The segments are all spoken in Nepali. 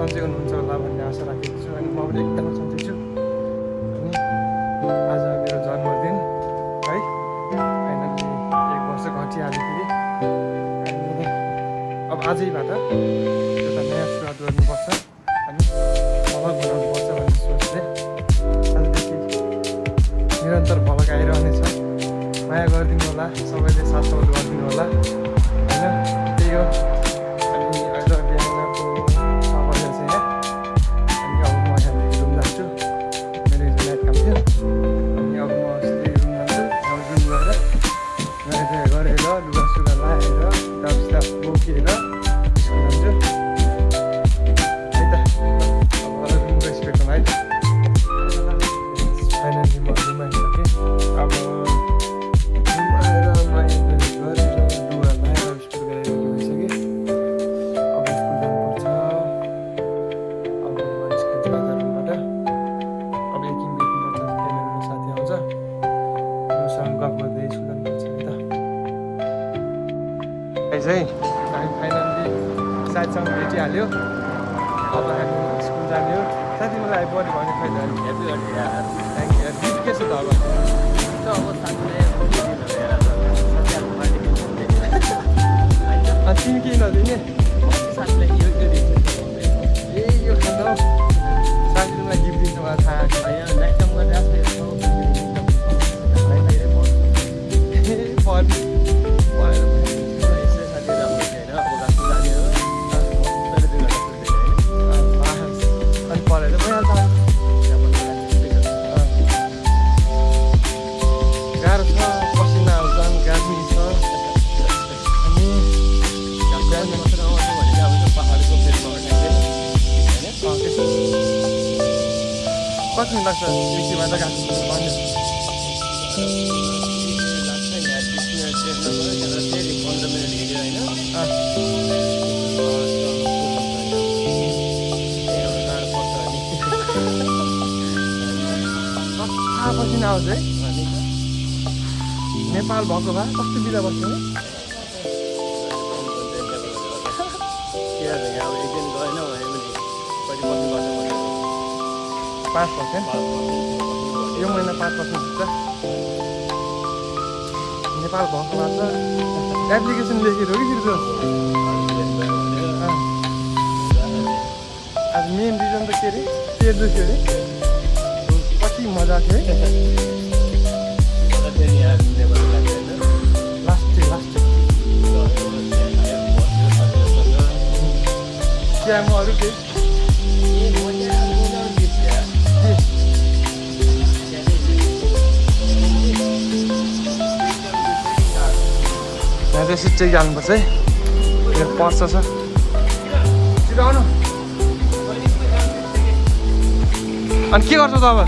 सन्चै हुनुहुन्छ होला भन्ने आशा राखेको छु अनि म पनि एकदमै सन्चै छु। अनि आज मेरो जन्मदिन है, फाइनल्ली 1 वर्ष घटिहाल्यो फेरि। अनि अब आजैबाट एउटा नयाँ सुरुवात गर्नुपर्छ अनि भ्लग बनाउनुपर्छ भन्ने सोचले आजदेखि निरन्तर भ्लग आइरहनेछ। माया गरिदिनु होला, सबैले साथ सपोर्ट गरिदिनु होला होइन, त्यही हो। अनि अहिले बिहानको 6 बजेको छ यहाँ। अनि अब म यहाँदेखि रुम जान्छु, मेरो हिजो नाइट काम थियो। अनि अब म यस्तै रुम जान्छु, अब रुम गएर नुहाइ गरेर लुगा सुगा लाएर किताब बोकेर स्कुल जान्छु है त। अब रुम गइसकेको है, फाइनल्ली म रुम आइसकेँ। अब चाहिँ हामी फाइनल्ली साथीसँग भेटिहाल्यो। अब हामी स्कुल जाने हो। साथी मलाई बढी भने खै त थ्याङ्क यू। गिफ्ट के छ त अब? तिमी केही नदिने? ए यो खानु साथीलाई गिफ्ट दिन्छ मलाई थाहा गाह्रो छ, पसिना आउँछ, गर्मी छ। अनि कति लाग्छ कृषिमा त गएको भन्नु? पसिना आउँछ है। नेपाल भएको भए कस्तो बिदा बस्यो है। 5% यो महिना 5% हुन्छ। नेपाल भएको भए त एप्लिकेसन लेखेर हो कि फिर्को? आज मेन रिजन त के अरे, पेट दुख्यो अरे। कति मजा थियो है। क्या म अरू केही यहाँ चाहिँ सिट जानुपर्छ है। मेरो पर्स छ, छिटो आउनु। अनि के गर्छौ त अब?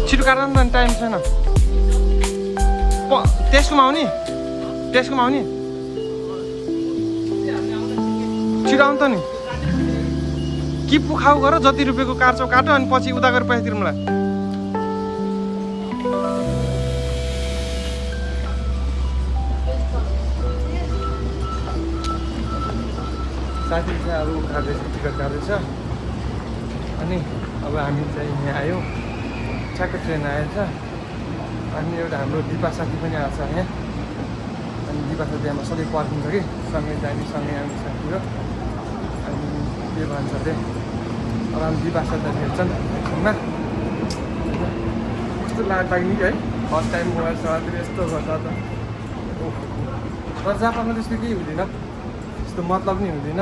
छिटो काट्नु नि त, टाइम छैन। त्यसकोमा आउने, त्यसकोमा आउने, छिटो आउनु त नि। कि पुखाउ गर, जति रुपियाँको काट्छौ काट, अनि पछि उता गरेर पैसा तिर्नु मलाई। साथी चाहिँ अब उखार्दैछ, टिकट काट्दैछ। अनि अब हामी चाहिँ यहाँ आयौँ, ठ्याक्कै ट्रेन आएछ। अनि एउटा हाम्रो दिपा साथी पनि आएको छ यहाँ। अनि दिपा साथी हाम्रो सधैँ पर्खिन्छ कि, सँगै जाने सँगै आउने साथी हो। अनि के भन्छ अरे, अब हामी दिपा साथी हेर्छन् एकछिनमा। कस्तो लाग्ने कि है, फर्स्ट टाइम मोबाइल चलाएर यस्तो गर्छ त। तर जापानमा त्यस्तो केही हुँदैन, त्यस्तो मतलब नि हुँदैन।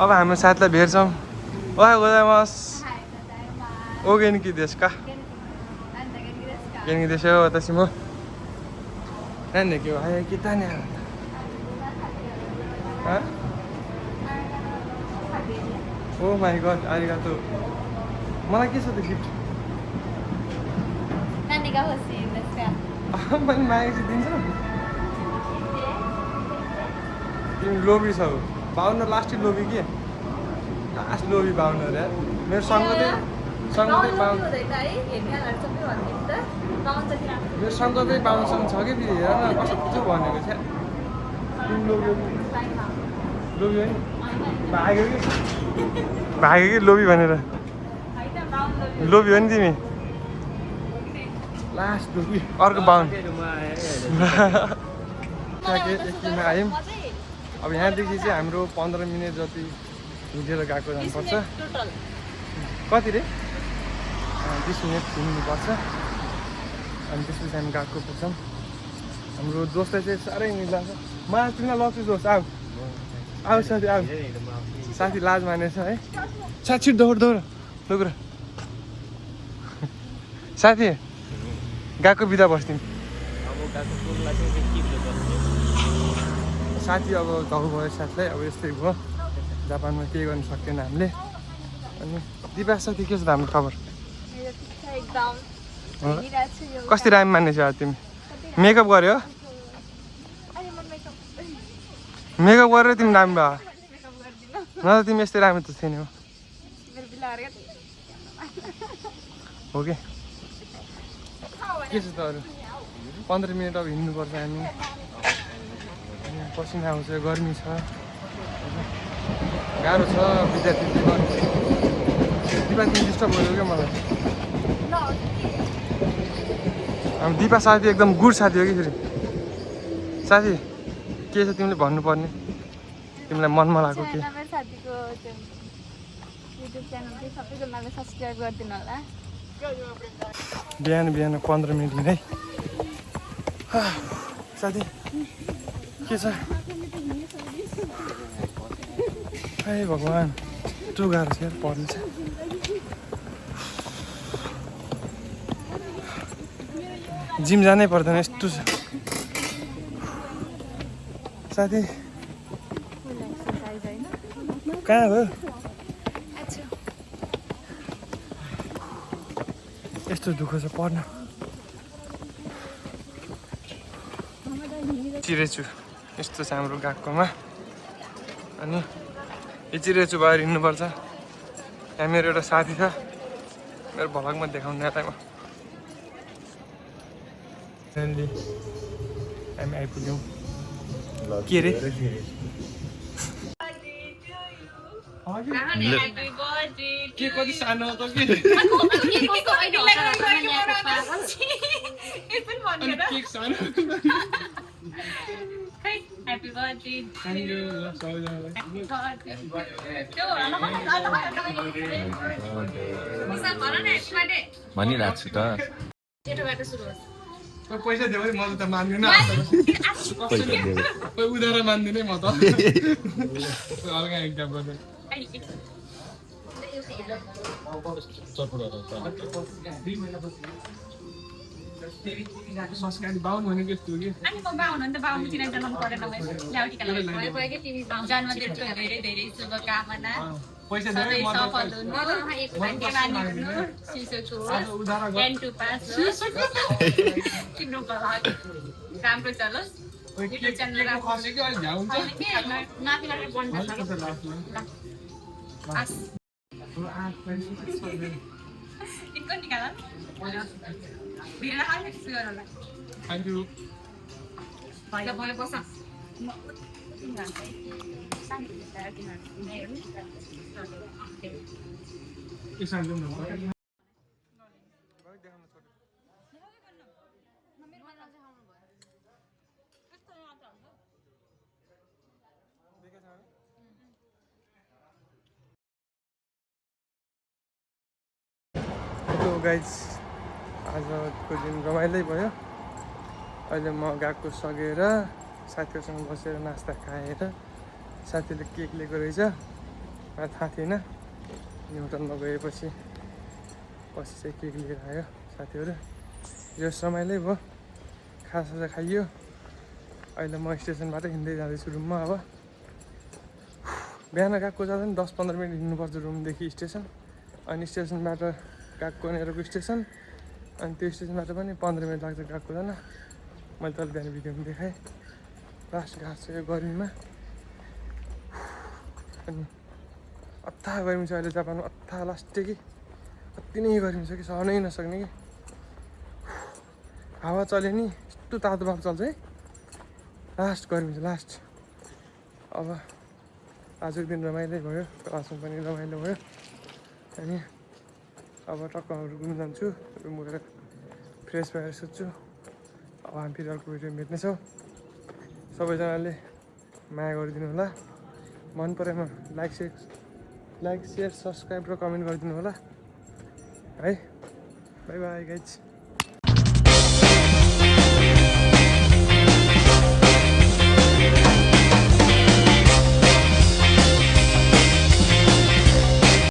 अब हाम्रो साथीलाई भेट्छौँ। ओहा गोजाइमास। ओ गेन्की देश का? गेन्की देश हो वतासी म। नानी के हो? हाय किता नि? हाँ? ओ माय गॉड, आरिगातो। मलाई के छ त गिफ्ट? नानीका होसी देशका। पनि मागेपछि दिन्छ? तिमी लोभी छौ। 52 लास्ट लोभी के? लास्ट लोभी 52 अरे। मेरो सँगै 52 हुँदैन है, हेर्नेहरुहरू सबै भन्दिन्छ त। पाउँछ कि मेरो सँगै 52 छ कि फेरि हेर न कस्तो भनेको छ। तिमी लोभी है? भाग्यो कि लोभी भनेर लोभी हो नि तिमी लास्ट लोभी अर्को बाहुन एकछिनमा आयौँ अब यहाँदेखि चाहिँ हाम्रो 15 मिनट जति हिँडेर गएको जानुपर्छ कति रे 20 मिनट हिँड्नुपर्छ अनि त्यसपछि हामी गएको पुग्छौँ हाम्रो दोस्तलाई चाहिँ साह्रै मिल्छ म आज तिमीलाई लग्छु दोस्त आऊ आऊ साथी आऊ साथी लाज मानेछ है साथी दौड दौड लुग्र साथी गएको बिदा बस्थ्यौँ साथी अब घाउ भयो साथीलाई अब यस्तै भयो जापानमा केही गर्नु सक्दैन हामीले अनि दिपा साथी के छ त हाम्रो खबर कस्तो राम्रो मान्ने छ तिमी मेकअप गर्यो मेकअप गरेर तिमी राम्रो भयो न त तिमी यस्तै राम्रो त थिएन हो कि के छ त अरू 15 मिनट अब हिँड्नुपर्छ हामी पसिना आउँछ गर्मी छ गाह्रो छ विद्यार्थीले गर्नु दिपा तिमी डिस्टर्ब गर्यो क्या मलाई हाम्रो दिपा साथी एकदम गुड साथी हो कि फेरि साथी के छ तिमीले भन्नुपर्ने तिमीलाई मनमा लागेको के बिहान बिहान 15 मिनट हिँडै साथी के छ ए भगवान् यत्रो गाह्रो छ यार पढ्नु चाहिँ जिम जानै पर्दैन यस्तो छ साथी कहाँ हो यस्तो दुःख छ पढ्न चिरेछु यस्तो छ हाम्रो गएकोमा अनि यो चिरेछु भएर हिँड्नुपर्छ यहाँ मेरो एउटा साथी छ मेरो भ्लगमा देखाउने यता म फाइनली हामी आइपुग्यौँ के रे के कति सानो त के केक सानो Happy birthday. थ्याङ्क यू सबैजनालाई भनिरहेको छु त कोही पैसा दियो भने म त मान्दिनँ कोही उधार मान्दिनँ म त हल्का एकदम गर्दै संस्कारी बाहुन भनेको यस्तो हो कि अनि म बाहुन नि त बाहुन चिनाइ जन्म परेन मैले ल्याउटीका लागि भयो कि तिमी जन्मदिनको धेरै धेरै शुभकामना पैसा दियो भने म सफल हुनु एक भाग्यवान हुनु शिशुको एन टु पास तिम्रो भलाइ राम्रो चलोस् युट्युब च्यानल राम्रो खसेको अलि झ्याउ हुन्छ नातिलाई बन्द छ इनको निकाल भिडियो हाल्ने सुगरलाई थ्याङ्क यू भाइले मैले बस एकसँग जाउँ न हेलो गाइज आजको दिन रमाइलै भयो अहिले म गएको सकेर साथीहरूसँग बसेर नास्ता खाएर साथीले केक लिएको रहेछ मलाई थाहा थिएन अनि होटलमा गएपछि पछि चाहिँ केक लिएर आयो साथीहरू यो रमाइलै भयो खाजा खाइयो अहिले म स्टेसनबाट हिँड्दै जाँदैछु रुममा अब बिहान गएको जाँदा नि 10-15 मिनट हिँड्नुपर्छ रुमदेखि स्टेसन अनि स्टेसनबाट गएको नेरको स्टेसन अनि त्यो स्टेसनबाट पनि 15 मिनट लाग्छ गएको जान मैले तल बिहान भिडियोमा देखाएँ लास्ट गएको छ यो गर्मीमा अनि अत्था गर्मी छ अहिले जापानमा अत्था लास्टै कि अति नै गर्मी छ कि सहनै नसक्ने कि हावा चल्यो नि यस्तो तातो भाव चल्छ है लास्ट गर्मी छ लास्ट अब आजको दिन रमाइलो भयो, क्लासमा पनि रमाइलो भयो। अनि अब टक्कहरू घुम्न जान्छु, रुम गएर फ्रेस भएर सुत्छु। अब हामी फेरि अर्को भिडियो भेट्नेछौँ। सबैजनाले माया गरिदिनु होला, मन परेमा लाइक सेयर सब्सक्राइब र कमेन्ट गरिदिनु होला है। By by guys.